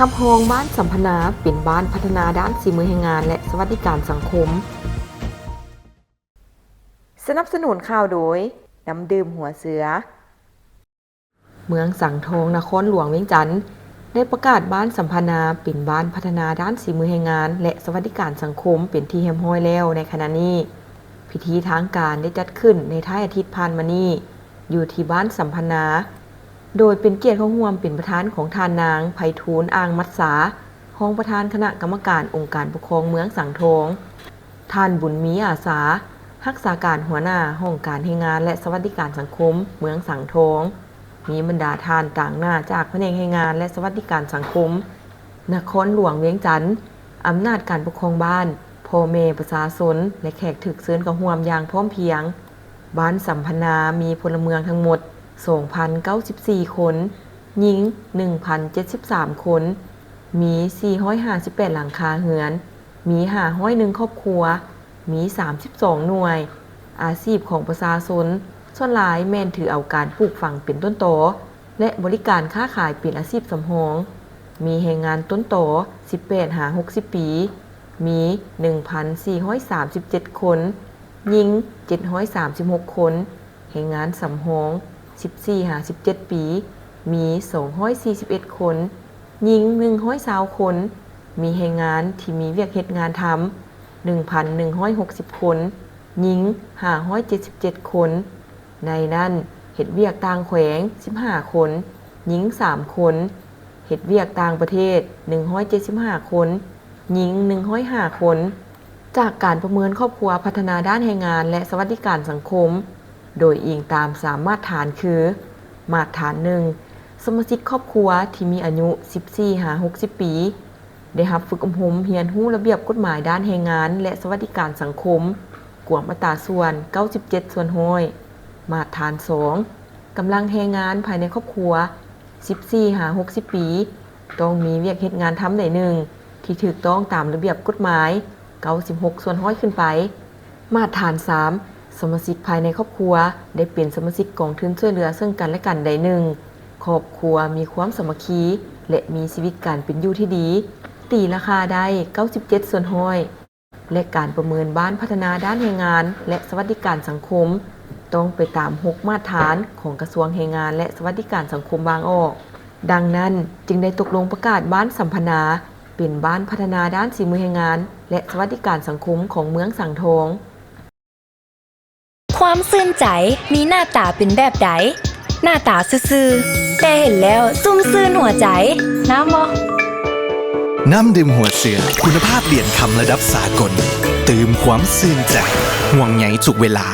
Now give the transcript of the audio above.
ຮັບຮອງບ້ານສຳພັນນາ ເປັນບ້ານພັດທະນາດ້ານສີມືແຮງງານ ແລະ ສະຫວັດດີການສັງຄົມ. ສະໜັບສະໜູນຂ່າວໂດຍ ນ້ຳດື່ມຫົວເສືອ. ເມືອງສັງທອງ ນະຄອນຫຼວງວຽງຈັນ ໄດ້ປະກາດບ້ານສຳພັນນາ ເປັນບ້ານພັດທະນາດ້ານສີມືແຮງງານ ແລະ ສະຫວັດດີການສັງຄົມ ເປັນທີ່ຮຽບຮ້ອຍແລ້ວໃນຂະນະນີ້. ພິທີທາງການໄດ້ຈັດຂຶ້ນໃນທ້າຍອາທິດຜ່ານມານີ້ ຢູ່ທີ່ບ້ານສຳພັນນາ ໂດຍເປັນກຽດເຂົ້າຮ່ວມເປັນປະທານຂອງທ່ານນາງ ໄພທູນ ອ່າງມັດສາ ຮອງປະທານຄະນະກຳມະການອົງການປົກຄອງເມືອງສັງທອງ, ທ່ານ ບຸນມີ ອາສາ ຮັກສາການຫົວໜ້າຫ້ອງການແຮງງານ ແລະ ສະຫວັດດີການສັງຄົມເມືອງສັງທອງ, ມີບັນດາທ່ານຕາງໜ້າຈາກພະແນກແຮງງານ ແລະ ສະຫວັດດີການສັງຄົມ ນະຄອນຫຼວງວຽງຈັນ, ອຳນາດການປົກຄອງບ້ານ, ພໍ່ແມ່ປະຊາຊົນ ແລະ ແຂກຖືກເຊີນເຂົ້າຮ່ວມຢ່າງພ້ອມພຽງ. ບ້ານສຳພັນນາມີພົນລະເມືອງທັງໝົດ ສອງພັນເກົ້າສິບສີ່ຄົນ, ຍິງ ໜຶ່ງພັນເຈັດສິບສາມຄົນ, ມີ ສີ່ຮ້ອຍຫ້າສິບແປດ ຫຼັງຄາເຮືອນ, ມີ ຫ້າຮ້ອຍໜຶ່ງ ຄອບຄົວ, ມີ ສາມສິບສອງ ໜ່ວຍ. ອາຊີບຂອງປະຊາຊົນສ່ວນຫຼາຍແມ່ນຖືເອົາການປູກຝັງເປັນຕົ້ນຕໍ ແລະ ບໍລິການຄ້າຂາຍເປັນອາຊີບສຳຮອງ. ມີແຮງງານຕົ້ນຕໍ ສິບແປດຫາຫົກສິບປີ ມີ ໜຶ່ງພັນສີ່ຮ້ອຍສາມສິບເຈັດຄົນ, ຍິງ ເຈັດຮ້ອຍສາມສິບຫົກຄົນ, ແຮງງານສຳຮອງ ສິບສີ່ຫາສິບເຈັດປີ ມີ ສອງຮ້ອຍສີ່ສິບເອັດຄົນ, ຍິງ ໜຶ່ງຮ້ອຍຊາວຄົນ. ມີແຮງງານທີ່ມີວຽກເຮັດງານທຳ ໜຶ່ງພັນໜຶ່ງຮ້ອຍຫົກສິບຄົນ, ຍິງ ຫ້າຮ້ອຍເຈັດສິບເຈັດຄົນ. ໃນນັ້ນ ເຮັດວຽກຕ່າງແຂວງ ສິບຫ້າຄົນ, ຍິງ ສາມຄົນ. ເຮັດວຽກຕ່າງປະເທດ ໜຶ່ງຮ້ອຍເຈັດສິບຫ້າຄົນ, ຍິງ ໜຶ່ງຮ້ອຍຫ້າຄົນ. ຈາກການປະເມີນຄອບຄົວພັດທະນາດ້ານແຮງງານ ແລະ ສະຫວັດດີການສັງຄົມ ໂດຍອີງຕາມສາມມາດຖານຄື: ມາດຖານໜຶ່ງ ສະມາຊິກຄອບຄົວທີ່ມີອາຍຸ ສິບສີ່ຫາຫົກສິບປີ ໄດ້ຮັບຝຶກອົບຮົມຮຽນຮູ້ລະບຽບກົດໝາຍດ້ານແຮງງານ ແລະ ສະຫວັດດີການສັງຄົມ ກວມອັດຕາສ່ວນ ເກົ້າສິບເຈັດສ່ວນຮ້ອຍ. ມາດຖານສອງ ກຳລັງແຮງງານພາຍໃນຄອບຄົວ ສິບສີ່ຫາຫົກສິບປີ ຕ້ອງມີວຽກເຮັດງານທຳໃດໜຶ່ງທີ່ຖືກຕ້ອງຕາມລະບຽບກົດໝາຍ ເກົ້າສິບຫົກສ່ວນຮ້ອຍຂຶ້ນໄປ. ມາດຖານສາມ ສະມາຊິກພາຍໃນຄອບຄົວໄດ້ເປັນສະມາຊິກກອງທຶນຊ່ວຍເຫຼືອເຊິ່ງກັນແລະກັນໃດໜຶ່ງ, ຄອບຄົວມີຄວາມສາມັກຄີ ແລະ ມີຊີວິດການເປັນຢູ່ທີ່ດີ, ຕີລາຄາໄດ້ ເກົ້າສິບເຈັດສ່ວນຮ້ອຍ. ແລະ ການປະເມີນບ້ານພັດທະນາດ້ານແຮງງານ ແລະ ສະຫວັດດີການສັງຄົມ ຕ້ອງໄປຕາມຫົກມາດຖານຂອງກະຊວງແຮງງານ ແລະ ສະຫວັດດີການສັງຄົມວາງອອກ. ດັ່ງນັ້ນ ຈຶ່ງໄດ້ຕົກລົງປະກາດບ້ານສຳພັນນາ ເປັນບ້ານພັດທະນາດ້ານສີມືແຮງງານ ແລະ ສະຫວັດດີການສັງຄົມຂອງເມືອງສັງທອງ. ຄວາມຊື່ນໃຈມີໜ້າຕາເປັນແບບໃດ? ໜ້າຕາຊື່ໆ ແຕ່ເຫັນແລ້ວຊຸ່ມຊື່ນຫົວໃຈ. ນ້ຳບໍ່? ນ້ຳດື່ມຫົວເສືອ ຄຸນນະພາບຫຼຽນຄຳລະດັບສາກົນ ຕື່ມຄວາມຊື່ນໃຈ ຫ່ວງໃຍທຸກເວລາ.